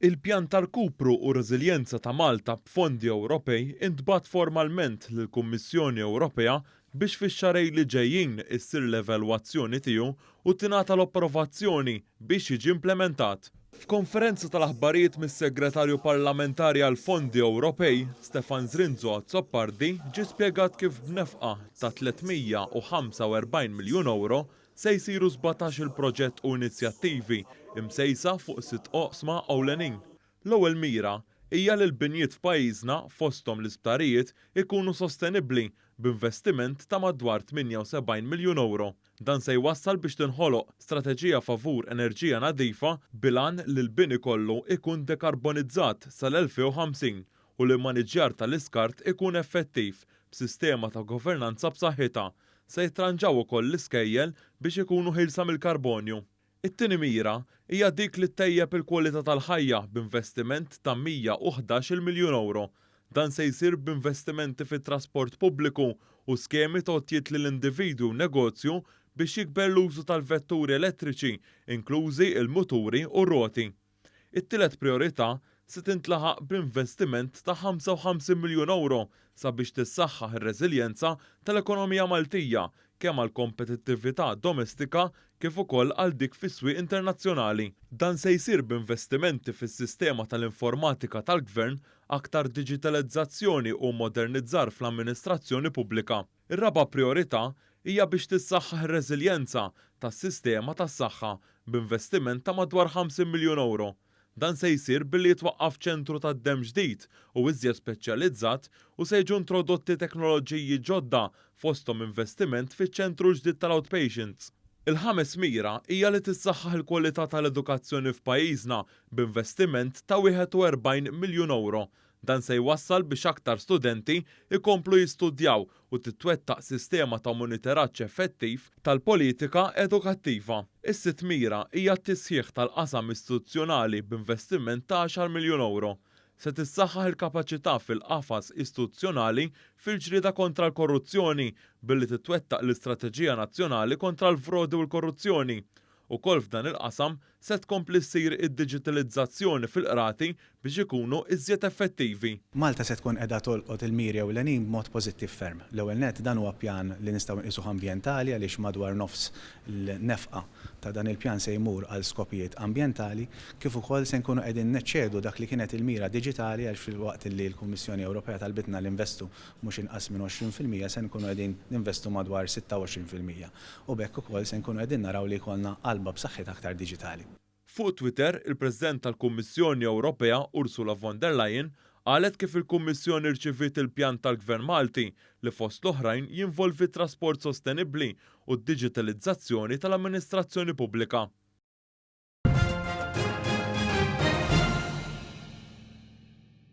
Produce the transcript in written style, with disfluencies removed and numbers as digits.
Il-Pjan ta' Rkupru u Reżiljenza ta' Malta b'fondi Ewropej intbagħat formalment lill-Kummissjoni Ewropea biex fix-xahrejn li ġejjin issir l-evalwazzjoni tiegħu u tingħata l-approvazzjoni biex jiġi implimentat. F'konferenza tal-aħbarijiet mis-Segretarju Parlamentari għall-Fondi Ewropej, Stefan Zrinzo Azzopardi, ġie spjegat kif b'nefqa ta' 345 miljun ewro Se jsiru 17-il proġett u inizjattivi msejsa fuq sitt oqsma ewlenin. L-ewwel mira hija li l-binjiet f'pajjiżna, fosthom l-isptarijiet, ikunu sostenibbli b'investiment ta' madwar 78 miljun ewro. Dan se jwassal biex tinħoloq strateġija favur enerġija nadifa bil-għan li l-bini kollu jkun dekarbonizzat sal-2050 u l-immaniġġjar tal-iskart ikun effettiv b'sistema ta' governanza b'saħħitha. Se jitranġaw ukoll l-iskejjel biex ikunu ħielsa mill-karbonju. It-tieni mira hija dik li ttejjeb il-kwalità tal-ħajja b'investiment ta' 111-il miljun ewro. Dan se jsir b'investimenti fit-trasport pubbliku u skemi ta' għotjiet lil individwi u negozju biex jikber l-użu tal-vetturi elettriċi, inklużi l-muturi u r-roti. It-tielet prijorità se tintlaħaq b'investiment ta' 55 miljun ewro sabiex tissaħħaħ ir-reżiljenza tal-ekonomija Maltija kemm għall-kompetittività domestika kif ukoll għal dik fis-swieq internazzjonali. Dan se jsir b'investimenti fis-sistema tal-informatika tal-Gvern, aktar diġitalizzazzjoni u modernizzar fl-amministrazzjoni pubblika. Ir-raba' prijorità hija biex tissaħħaħ ir-reżiljenza tas-sistema tas-saħħa b'investiment ta' madwar 50 miljun ewro. Dan se jsir billi jitwaqqaf ċentru tad-demm ġdid u iżjed speċjalizzat u se jiġu introdotti teknoloġiji ġodda fosthom investiment fiċ-ċentru l-ġdid tal-outpatients. Il-ħames mira hija li tissaħħaħ il-kwalità tal-edukazzjoni f'pajjiżna b'investiment ta' 41 miljun ewro. Dan se jwassal biex aktar studenti jkomplu jistudjaw u titwettaq sistema ta' monitoraġġ effettiv tal-politika edukattiva. Is-sitt mira hija t-tisħiħ tal-qasam istituzzjonali b'investiment ta' għaxar miljun ewro. Se tissaħħaħ il-kapaċità fil-qafas istituzzjonali fil-ġlieda kontra l-korruzzjoni billi titwettaq l-Istrateġija Nazzjonali kontra l-Frodi u l-Korruzzjoni. Ukoll f'dan il-qasam se tkompli ssir id-diġitalizzazzjoni fil-qrati biex ikunu iżjed effettivi. Malta se tkun qiegħda tolqot il-miri ewlenin b'mod pożittiv ferm. L-ewwel nett, dan huwa pjan li nistgħu nqisuh ambjentali għaliex madwar nofs l-nefqa ta' dan il-pjan se jmur għal skopijiet ambjentali, kif ukoll se nkunu qegħdin neċċedu dak li kienet il-mira diġitali għaliex filwaqt li l-Kummissjoni Ewropea talbitna li nvestu mhux inqas minn 20% se nkunu qegħdin ninvestu madwar 26%. U b'hekk ukoll se nkunu qegħdin naraw li jkollna qalba b'saħħitha aktar diġitali. Fuq Twitter, il-President tal-Kummissjoni Ewropea, Ursula von der Leyen, qalet kif il-Kummissjoni rċiviet il-pjan tal-Gvern Malti li fost l-oħrajn jinvolvi trasport sostenibbli u d-diġitalizzazzjoni tal-amministrazzjoni pubblika.